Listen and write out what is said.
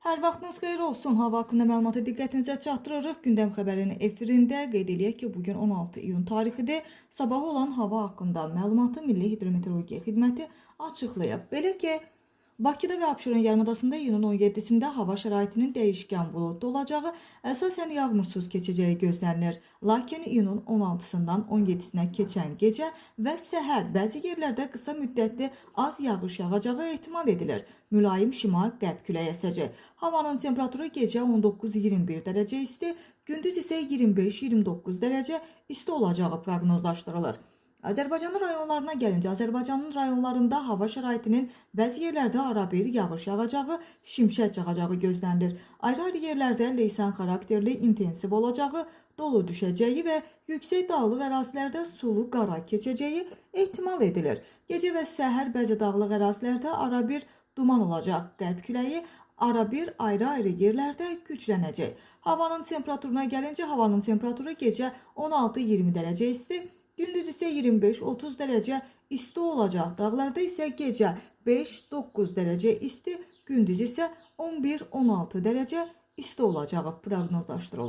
Hər vaxtınız xeyir olsun. Hava haqqında məlumatı diqqətinizə çatdırırıq. Gündəm xəbərinin efirində qeyd eləyək ki, bu gün 16 iyun tarixidir. Sabah olan hava haqqında məlumatı Milli Hidrometeorologiya Xidməti açıqlayıb. Belə ki, Bakıda və Abşeron yarımadasında iyunun 17-sində hava şəraitinin dəyişkən buludlu olacağı, əsasən yağmursuz keçəcəyi gözlənilir. Lakin iyunun 16-sından 17-sinə keçən gecə və səhər bəzi yerlərdə qısa müddətli az yağış yağacağı ehtimal edilir. Mülayim şimal-qərb küləyi əsəcək. Havanın temperaturu gecə 19-21 dərəcə isti, gündüz isə 25-29 dərəcə isti olacağı proqnozlaşdırılır. Azərbaycanın rayonlarına gəlincə, Azərbaycanın rayonlarında hava şəraitinin bəzi yerlərdə arabir yağış yağacağı, şimşək çaxacağı gözlənilir. Ayrı-ayrı yerlərdə leysan xarakterli intensiv olacağı, dolu düşəcəyi və yüksək dağlıq ərazilərdə sulu qara keçəcəyi ehtimal edilir. Gecə və səhər bəzi dağlıq ərazilərdə arabir duman olacaq. Qərb küləyi arabir ayrı-ayrı yerlərdə güclənəcək. Havanın temperaturuna gəlincə, havanın temperaturu gecə 16-20 dərəcə isti, gündüz isə 25-30 dərəcə isti olacaq. Dağlarda isə gecə 5-9 dərəcə isti, gündüz isə 11-16 dərəcə isti olacağı proqnozlaşdırılır.